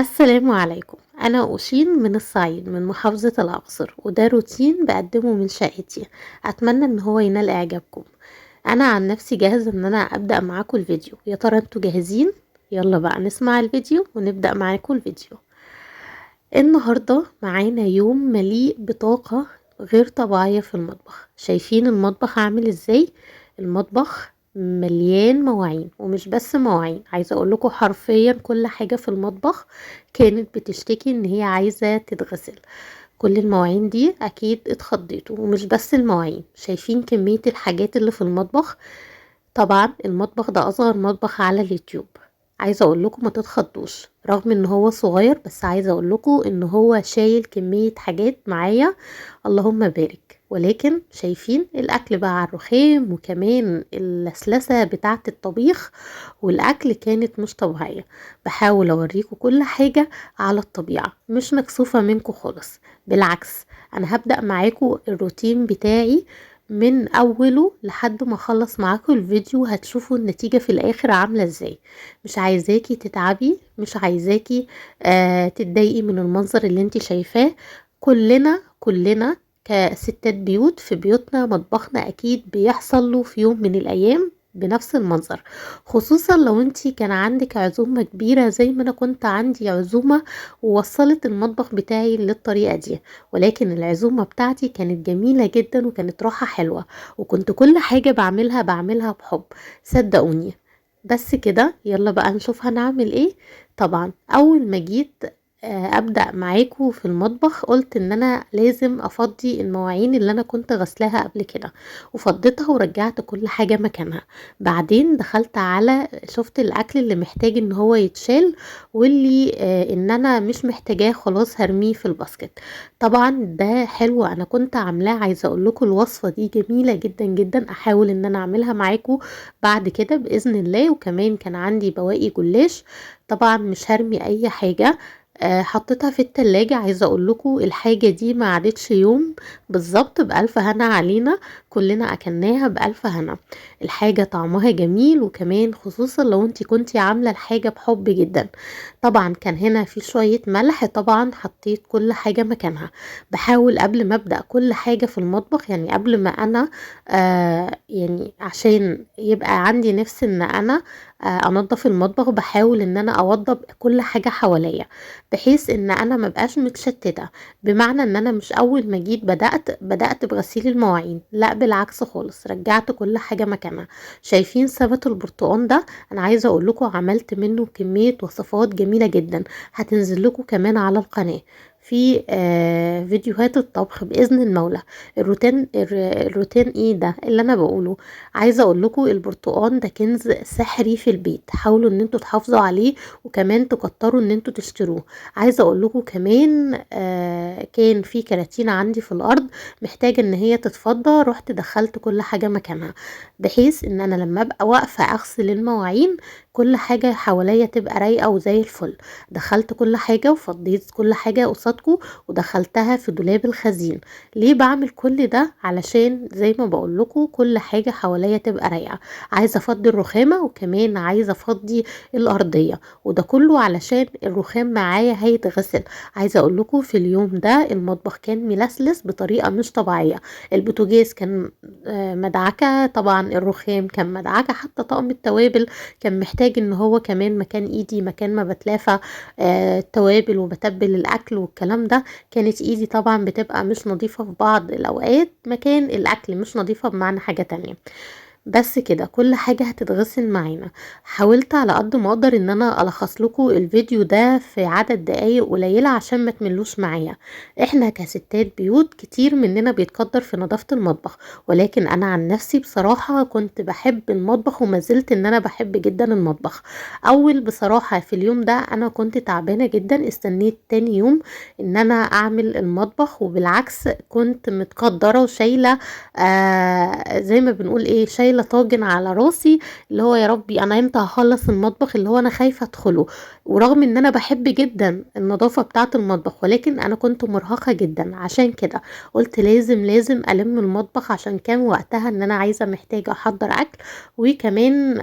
السلام عليكم. أنا أوشين من الصعيد من محافظة الأقصر، وده روتين بقدمه من شقتي. أتمنى إن هو ينال إعجابكم. أنا عن نفسي جاهزة إن أنا أبدأ معاكم الفيديو. يا ترى انتوا جاهزين؟ يلا بقى نسمع الفيديو ونبدأ معاكم الفيديو. النهاردة معانا يوم مليء بطاقة غير طبيعية في المطبخ. شايفين المطبخ عامل ازاي؟ المطبخ مليان مواعين، ومش بس مواعين، عايزة اقول لكم حرفيا كل حاجة في المطبخ كانت بتشتكي ان هي عايزة تتغسل. كل المواعين دي اكيد اتخضيتوا. ومش بس المواعين، شايفين كمية الحاجات اللي في المطبخ. طبعا المطبخ ده اصغر مطبخ على اليوتيوب. عايزة اقول لكم ما تتخضوش، رغم ان هو صغير بس عايزة اقول لكم ان هو شايل كمية حاجات معايا اللهم بارك. ولكن شايفين الاكل بقى على الرخام، وكمان اللسلسة بتاعة الطبيخ والاكل كانت مش طبيعية. بحاول اوريكم كل حاجة على الطبيعة، مش مكسوفة منكم خالص، بالعكس انا هبدأ معاكم الروتين بتاعي من اوله لحد ما اخلص معاكم الفيديو. هتشوفوا النتيجة في الاخر عاملة ازاي. مش عايزاكي تتعبي، مش عايزاكي تتضايقي من المنظر اللي انت شايفاه. كلنا كستات بيوت في بيوتنا مطبخنا اكيد بيحصل له في يوم من الايام بنفس المنظر، خصوصا لو انتي كان عندك عزومة كبيرة زي ما انا كنت عندي عزومة ووصلت المطبخ بتاعي للطريقة دي. ولكن العزومة بتاعتي كانت جميلة جدا وكانت راحة حلوة، وكنت كل حاجة بعملها بحب، صدقوني. بس كده يلا بقى نشوف هنعمل ايه. طبعا اول ما جيت ابدأ معاكم في المطبخ قلت ان انا لازم افضي المواعين اللي انا كنت غسلاها قبل كده، وفضيتها ورجعت كل حاجة مكانها. بعدين دخلت على شفت الاكل اللي محتاج ان هو يتشال، واللي ان انا مش محتاجاه خلاص هرميه في ال basket. طبعا ده حلو انا كنت عاملاه، عايزة اقول لكم الوصفة دي جميلة جدا جدا، احاول ان انا اعملها معاكم بعد كده باذن الله. وكمان كان عندي بواقي جلاش، طبعا مش هرمي اي حاجة، حطيتها في التلاجة. عايزة اقول لكم الحاجة دي ما عادتش يوم بالظبط، بألف هنا علينا كلنا اكلناها بألف هنا. الحاجة طعمها جميل، وكمان خصوصا لو انتي كنتي عاملة الحاجة بحب جدا. طبعا كان هنا في شوية ملح، طبعا حطيت كل حاجة مكانها. بحاول قبل ما ابدأ كل حاجة في المطبخ، يعني قبل ما انا يعني عشان يبقى عندي نفس ان انا انظف المطبخ، بحاول ان انا اوضب كل حاجة حواليا بحيث ان انا ما بقاش متشتتة. بمعنى ان انا مش اول ما جيت بدأت بغسيل المواعين، لا بالعكس خالص، رجعت كل حاجة مكانها. شايفين سبت البرتقان ده؟ انا عايزة اقول لكم عملت منه كمية وصفات جميلة جدا، هتنزل لكم كمان على القناة في فيديوهات الطبخ بإذن المولى. الروتين ايه ده اللي انا بقوله؟ عايزة اقول لكم البرتقان ده كنز سحري في البيت، حاولوا ان انتوا تحافظوا عليه وكمان تكتروا ان انتوا تشتروه. عايزة اقول لكم كمان كان في كراتين عندي في الارض محتاجة ان هي تتفضى، رحت دخلت كل حاجة مكانها بحيث ان انا لما ابقى واقفة اغسل المواعين كل حاجة حواليا تبقى رايقة وزي الفل. دخلت كل حاجة وفضيت كل حاجة قصادكم ودخلتها في دولاب الخزين. ليه بعمل كل ده؟ علشان زي ما بقول لكم كل حاجة حواليا تبقى رايقة. عايزة افضي الرخامة وكمان عايزة افضي الارضية، وده كله علشان الرخام معايا هيتغسل. عايزة اقول لكم في اليوم ده المطبخ كان ملسلس بطريقة مش طبيعية، البوتاجاز كان مدعكة، طبعا الرخام كان مدعكة، حتى طقم التوابل كان محتاج ان هو كمان مكان ايدي، مكان ما بتلافى التوابل وبتبل الاكل والكلام ده، كانت ايدي طبعا بتبقى مش نظيفة في بعض الاوقات، مكان الاكل مش نظيفة بمعنى حاجة تانية. بس كده كل حاجة هتتغسل معانا. حاولت على قد ما اقدر ان انا الخص لكم الفيديو ده في عدد دقايق قليلة عشان ما تملوش معايا. احنا كستات بيوت كتير مننا بيتقدر في نظافة المطبخ، ولكن انا عن نفسي بصراحة كنت بحب المطبخ وما زلت ان انا بحب جدا المطبخ. اول بصراحة في اليوم ده انا كنت تعبانة جدا، استنيت تاني يوم ان انا اعمل المطبخ، وبالعكس كنت متقدرة وشايلة زي ما بنقول ايه، شايلة طاجن على راسي، اللي هو يا ربي انا امتى هخلص المطبخ اللي هو انا خايفه ادخله. ورغم ان انا بحب جدا النظافه بتاعه المطبخ، ولكن انا كنت مرهقه جدا، عشان كده قلت لازم الم المطبخ، عشان كان وقتها ان انا عايزه محتاجه احضر اكل، وكمان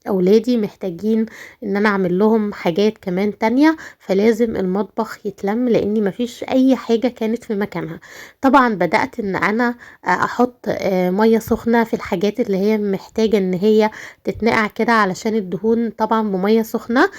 اولادي محتاجين ان انا اعمل لهم حاجات كمان تانية، فلازم المطبخ يتلم لان مفيش اي حاجة كانت في مكانها. طبعا بدأت ان انا احط مية سخنة في الحاجات اللي هي محتاجة ان هي تتنقع كده علشان الدهون، طبعا بمية سخنة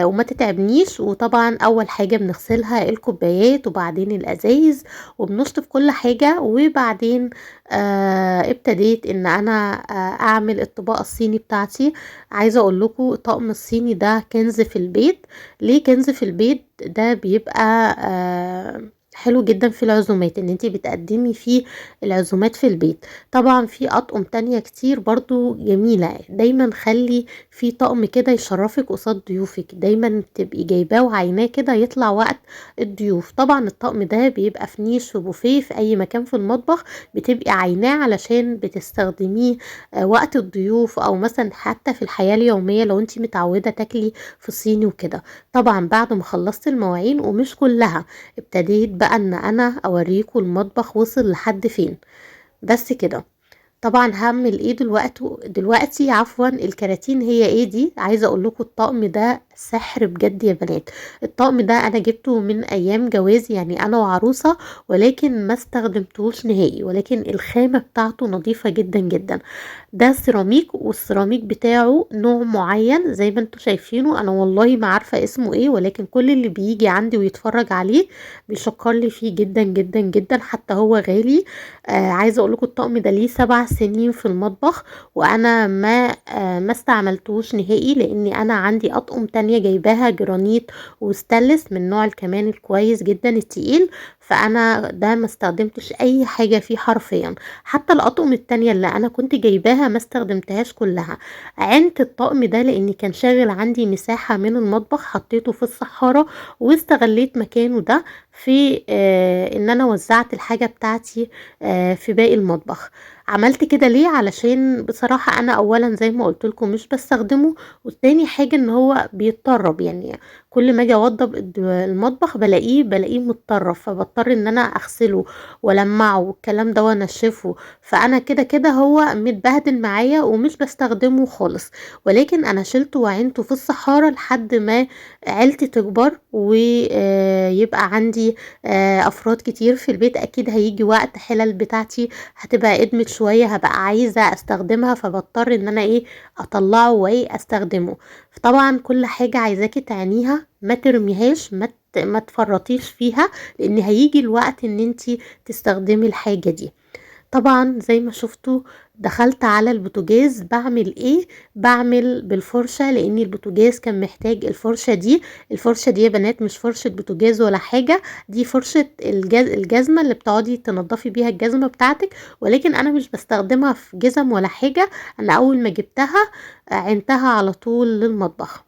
وما تتعبنيش. وطبعا اول حاجة بنغسلها الكوبايات وبعدين الازايز، وبنشطف كل حاجة. وبعدين ابتديت ان انا اعمل الطباقة الصيني بتاعتي. عايزة اقول لكم طقم الصيني ده كنز في البيت. ليه كنز في البيت؟ ده بيبقى حلو جدا في العزومات، ان انتي بتقدمي فيه العزومات في البيت. طبعا في اطقم تانية كتير برضو جميلة، دايما خلي في طقم كده يشرفك قصاد ضيوفك، دايما تبقي جايباه وعيناه كده يطلع وقت الضيوف. طبعا الطقم ده بيبقى في نيش، في بوفيه، في اي مكان في المطبخ بتبقي عيناه علشان بتستخدميه وقت الضيوف، او مثلا حتى في الحياة اليومية لو انتي متعودة تاكلي في صيني وكده. طبعا بعد ما خلصت المواعين ومش كلها، ابتديت بقى ان انا اوريكم المطبخ وصل لحد فين. بس كده. طبعا هعمل ايه دلوقتي عفوا الكراتين هي ايه دي؟ عايزه اقول لكم الطقم ده سحر بجد يا بنات. الطقم ده انا جبته من ايام جوازي، يعني انا وعروسه، ولكن ما استخدمتوش نهائي، ولكن الخامة بتاعته نظيفة جدا جدا. ده سيراميك، والسيراميك بتاعه نوع معين زي ما انتم شايفينه، انا والله ما عارفه اسمه ايه، ولكن كل اللي بيجي عندي ويتفرج عليه بيشكر لي فيه جدا جدا جدا، حتى هو غالي. عايزه اقول لكم الطقم ده ليه 7 سنين في المطبخ، وانا ما استعملتوش نهائي، لاني انا عندي اطقم تانية جايباها جرانيت وستانلس من نوع كمان الكويس جدا التقيل، فانا ده ما استخدمتش اي حاجة فيه حرفيا. حتى الاطقم التانية اللي انا كنت جايباها ما استخدمتهاش كلها. عينت الطقم ده لان كان شاغل عندي مساحة من المطبخ، حطيته في الصحاره واستغليت مكانه ده في ان انا وزعت الحاجة بتاعتي في باقي المطبخ. عملت كده ليه؟ علشان بصراحة انا اولا زي ما قلت لكم مش بستخدمه، والتاني حاجة ان هو بيتطرب، يعني كل ما اجي اوضب المطبخ بلاقيه متطرب، فبضطر ان انا اغسله والمعه والكلام ده وانشفه، فانا كده كده هو متبهدل معايا ومش بستخدمه خالص. ولكن انا شلته وعينته في الصحاره لحد ما عيلتي تكبر ويبقى عندي افراد كتير في البيت، اكيد هيجي وقت حلل بتاعتي هتبقى ادمت شوية، هبقى عايزه استخدمها، فبضطر ان انا ايه اطلعه وايه استخدمه. طبعا كل حاجة عايزاكي تعينيها، ما ترميهاش، ما تفرطيش فيها، لان هيجي الوقت ان انتي تستخدمي الحاجة دي. طبعا زي ما شفتوا دخلت على البوتاجاز بعمل ايه؟ بعمل بالفرشة، لان البوتاجاز كان محتاج الفرشة دي. الفرشة دي يا بنات مش فرشة بوتاجاز ولا حاجة، دي فرشة الجزمة اللي بتقعدي تنظفي بيها الجزمة بتاعتك، ولكن انا مش بستخدمها في جزم ولا حاجة، انا اول ما جبتها عينتها على طول للمطبخ.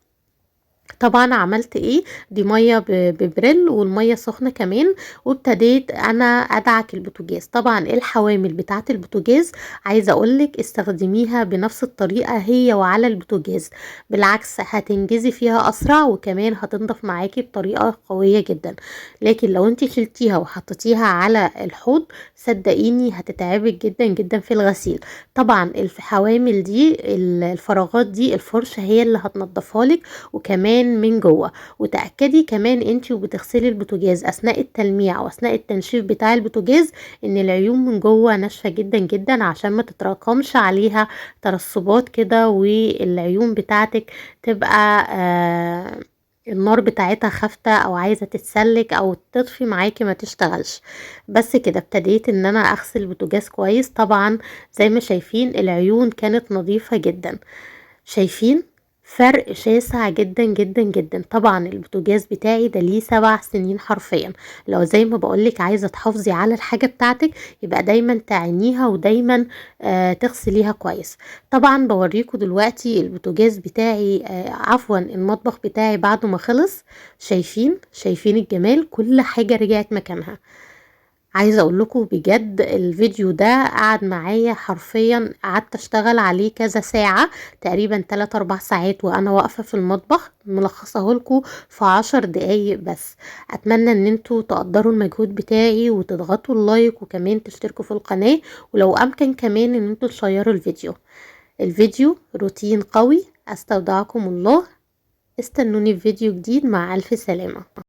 طبعا عملت ايه؟ دي مية ببريل والمية سخنة كمان، وابتديت انا ادعك البوتاجاز. طبعا الحوامل بتاعه البوتاجاز عايزه اقولك استخدميها بنفس الطريقة هي وعلى البوتاجاز، بالعكس هتنجزي فيها اسرع، وكمان هتنضف معاكي بطريقة قوية جدا. لكن لو انت شلتيها وحطيتيها على الحوض صدقيني هتتعبك جدا جدا في الغسيل. طبعا الحوامل دي الفراغات دي الفرشة هي اللي هتنضفها لك، وكمان من جوه. وتاكدي كمان انتي وبتغسلي البوتاجاز اثناء التلميع او اثناء التنشيف بتاع البوتاجاز ان العيون من جوه ناشفة جدا جدا، عشان ما تتراكمش عليها ترسبات كده، والعيون بتاعتك تبقى النار بتاعتها خافتة او عايزة تتسلك او تطفي معاكي ما تشتغلش. بس كده ابتديت ان انا اغسل البوتاجاز كويس. طبعا زي ما شايفين العيون كانت نظيفة جدا، شايفين فرق شاسع جدا جدا جدا. طبعا البوتاجاز بتاعي ده ليه 7 سنين حرفيا. لو زي ما بقولك عايزة تحافظي على الحاجة بتاعتك يبقى دايما تعينيها ودايما تغسليها كويس. طبعا بوريكم دلوقتي البوتاجاز بتاعي، عفوا المطبخ بتاعي بعد ما خلص. شايفين الجمال، كل حاجة رجعت مكانها. عايزه اقول لكم بجد الفيديو ده قعد معايا حرفيا، قعدت اشتغل عليه كذا ساعة، تقريبا 3-4 ساعات وانا واقفة في المطبخ، ملخصه لكم في 10 دقايق بس. اتمنى ان انتوا تقدروا المجهود بتاعي وتضغطوا ال like، وكمان تشتركوا في القناة، ولو امكن كمان ان انتوا تشيروا الفيديو. الفيديو روتين قوي. استودعكم الله، استنوني في فيديو جديد. مع ألف سلامة.